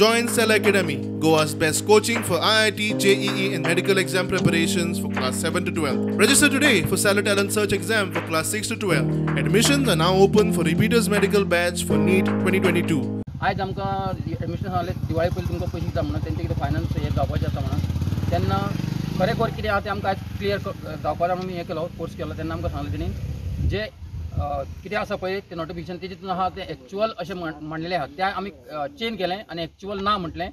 Join Cell Academy, Goa's best coaching for IIT, JEE and medical exam preparations for class 7 to 12. Register today for Cellar Talent Search exam for class 6 to 12. Admissions are now open for repeaters medical batch for NEET 2022. आयज आमकां admission सांगलें दिवाळे पयलीं तुमकां पयशे दिता म्हणून तेंचे कितें फायनान्स हें जावपाचें आसा म्हणून तेन्ना खरें खर कितें आहा तें आमकां आयज क्लियर जावपाक आमी हें केलो कोर्स केलो तेन्ना आमकां सांगलें तेणी जे कितें आसा पळय तें नोटिफिकेशन तेजें आहा तें एक्चुअल अशें म्हणलेलें आहा तें आमी चेंज केलें आनी एक्चुअल ना म्हटलें.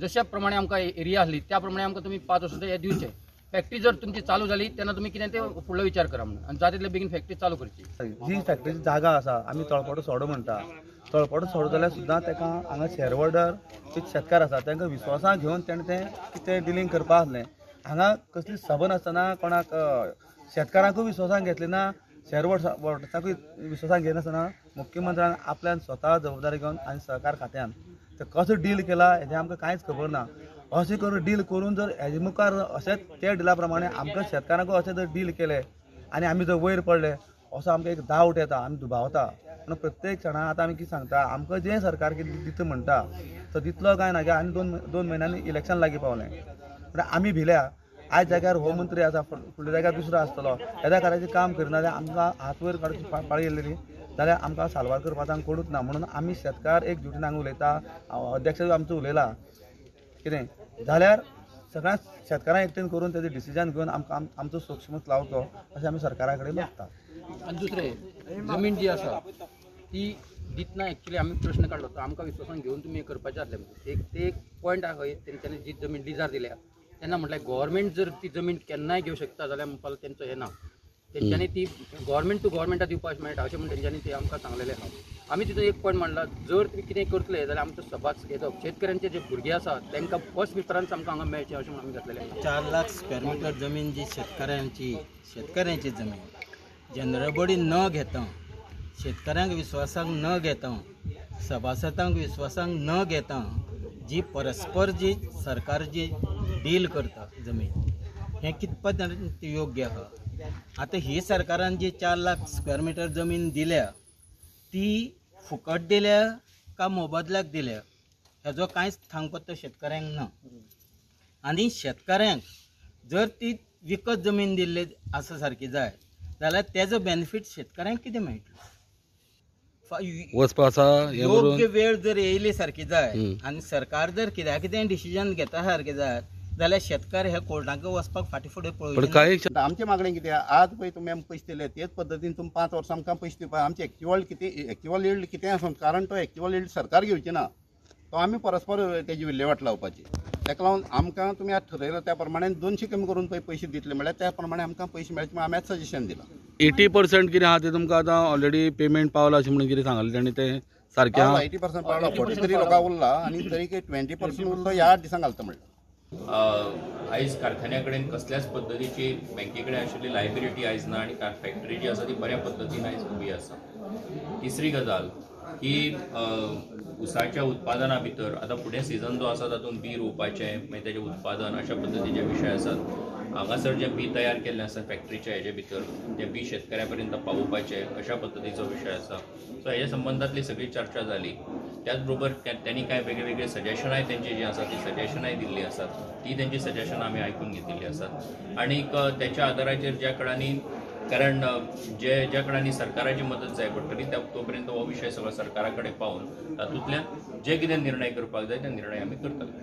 जशे प्रमाणे आमकां एरिया आसली त्या प्रमाणे आमकां तुमी 5 वर्सां हें दिवचें. फॅक्टरी जर तुमची चालू जाली तेन्ना तुमी कितें तें फुडलो विचार करा म्हणून आनी जाता तितले बेगीन फॅक्टरी चालू करची. जी फॅक्टरीची जागा आसा आमी तळपाटो सोडो म्हणटा, तळपाटो सोडो जाल्यार सुद्दां ताका हांगा शेअर होल्डर जे शेतकार आसा तांकां विश्वासान घेवन तेणें तें कितें डिलींग करपा आसलें. हांगा कसली सभा नासतना कोणाक शेतकारांकूय विश्वासान घेतलें ना, शेअर होल्डर्साकूय विश्वासान घेनासतना मुख्यमंत्र्यान आपल्यान स्वता जबाबदारी घेवन आनी सहकार खात्यान ते कसो डील केला हेजें आमकां कांयच खबर ना. अशें करून डील करून जर हेजे मुखार अशेंच त्या डिला प्रमाणे आमकां शेतकारांकूय अशें जर डील केलें आनी आमी जर वयर पडले असो आमकां एक डावट येता, आमी दुबावता. म्हणून प्रत्येक क्षणाक आतां आमी कितें सांगता, आमकां जें सरकार कितें दिता म्हणटा तो दितलो काय ना, आनी दोन म्हयन्यांनी इलेक्शन लागीं पावलें म्हणल्यार आमी भिल्या. आयज जाग्यार हो मंत्री आसा, फुडल्या जाग्यार दुसरो आसतलो, येद्या कार्याचें काम करिना जाल्यार आमकां हात वयर काडची पाळी येयलेली जाल्यार आमकां साल्वार करपाक आमकां कोणूच ना. म्हणून आमी शेतकार एक जुटीन हांगा उलयता, अध्यक्ष आमचो उलयला कितें जाल्यार सगळ्या शेतकारांक एकटेन करून तेजें डिसिजन घेवन आमकां आमचो सोक्षमत लावचो अशें आमी सरकारा कडेन मागता. आनी दुसरें जमीन जी आसा ती दितना एक्चुअली आमी प्रश्न काडलो तो आमकां विश्वासान घेवन तुमी करपाचें आसलें. एक ते एक पॉयंट आहा खंय तेंच्यांनी जी जमीन लिजार दिल्या तेन्ना म्हटल्यार गव्हर्मेंट जर ती जमीन केन्नाय घेवं शकता जाल्यार म्हणपाक तेंचो हें ना, तेंच्यांनी ती गव्हर्मेंट टू गव्हर्मेंटाक दिवपाक मेळटा अशें म्हूण तेंच्यांनी ते आमकां सांगलेलें आहा. आमी तितून एक पॉयंट मांडला, जर तुमी कितें करतले जाल्यार आमचो सभास हेजो शेतकऱ्यांचे जे भुरगे आसा तांकां फर्स्ट प्रिफरन्स आमकां हांगा मेळचें अशें म्हणून आमी घातलेलें आहा. 4 लाख स्क्वेअर मिटर जमीन जी शेतकऱ्यांची जमीन जनरल बॉडी न घेता, शेतकऱ्यांक विश्वासाक न घेता, सभासदांक विश्वासाक न घेता जी परस्पर जी सरकार जी डील करता जमीन हें कितपत योग्य आहा. आतां ही सरकारान जी 4 लाख स्क्वेअर मिटर जमीन दिल्या ती फुकट दिल्या का मोबदल्याक दिल्या हेजो कांयच थांगपत्तो शेतकऱ्यांक ना. आनी शेतकऱ्यांक जर ती विकत जमीन दिल्ली आसा सारकी जाय जाल्यार तेजो बेनिफीट शेतकऱ्यांक कितें मेळटलो? योग्य वेळ जर येयली सारकी जाय आनी सरकार जर कित्याक कितें डिसिजन घेता सारकें जाय जाल्यार शेतकार हे कोर्टाक वचपाक फाटीं फुडें पळोवचें. आमची मागणी कितें, आज पळय तुमी आमकां पयशे दिले तेच पद्दतीन तुमी 5 वर्सां आमकां पयशे दिवपा. आमचे एक्च्युअल कितें एक्च्युअल यील्ड कितें आसूं, कारण तो एक्च्युअल यील्ड सरकार घेवची ना, तो आमी परस्पर तेजी विल्हेवाट लावपाची. ताका लागून आमकां तुमी आज ठरयलां त्या प्रमाणे 200 कमी करून पळय पयशे दितले म्हळ्यार त्या प्रमाणे आमकां पयशे मेळचे म्हणून आमी आज सजेशन दिलां. 80% कितें आहा तें तुमकां आतां ऑलरेडी पेमेंट पावला अशें म्हणून कितें सांगलें तेणी, तें सारकें आहा? 80% पावला, 43 लोकांक उरला आनी तरी 20% उरलो ह्या 8 दिसांक घालता म्हणलें. आयज कारखान्या कडेन कसल्याच पद्दतीची बँके कडेन आशिल्ली लायबिलिटी आयज ना आनी फॅक्टरी जी आसा ती बऱ्या पद्दतीन आयज उबी आसा. तिसरी गजाल की ऊसाच्या उत्पादना भितर आतां फुडें सिजन जो आसा तातूंत बी रोवपाचें, मागीर तेजें उत्पादन अशा पद्दतीचे विशय आसात. हांगासर जें बी तयार केल्लें आसा फॅक्टरीच्या हेजे भितर तें बी शेतकऱ्या पर्यंत पावोवपाचें अशा पद्दतीचो विशय आसा. सो हेज्या संबंदांतली सगळी चर्चा जाली. त्याच बरोबर त्यांनी कांय वेगळे वेगळे सजेशनाय तेंची जी आसा ती सजेशनाय दिल्ली आसात, ती तेंची सजेशनां आमी आयकून घेतिल्ली आसात आनीक तेच्या आदाराचेर ज्या कडांनी, कारण जे ज्या कडांनी सरकाराची मदत जाय पडटली त्या तो पर्यंत हो विशय सगळो सरकारा कडेन पावून तातूंतल्यान जे कितें निर्णय करपाक जाय ते निर्णय आमी करतले.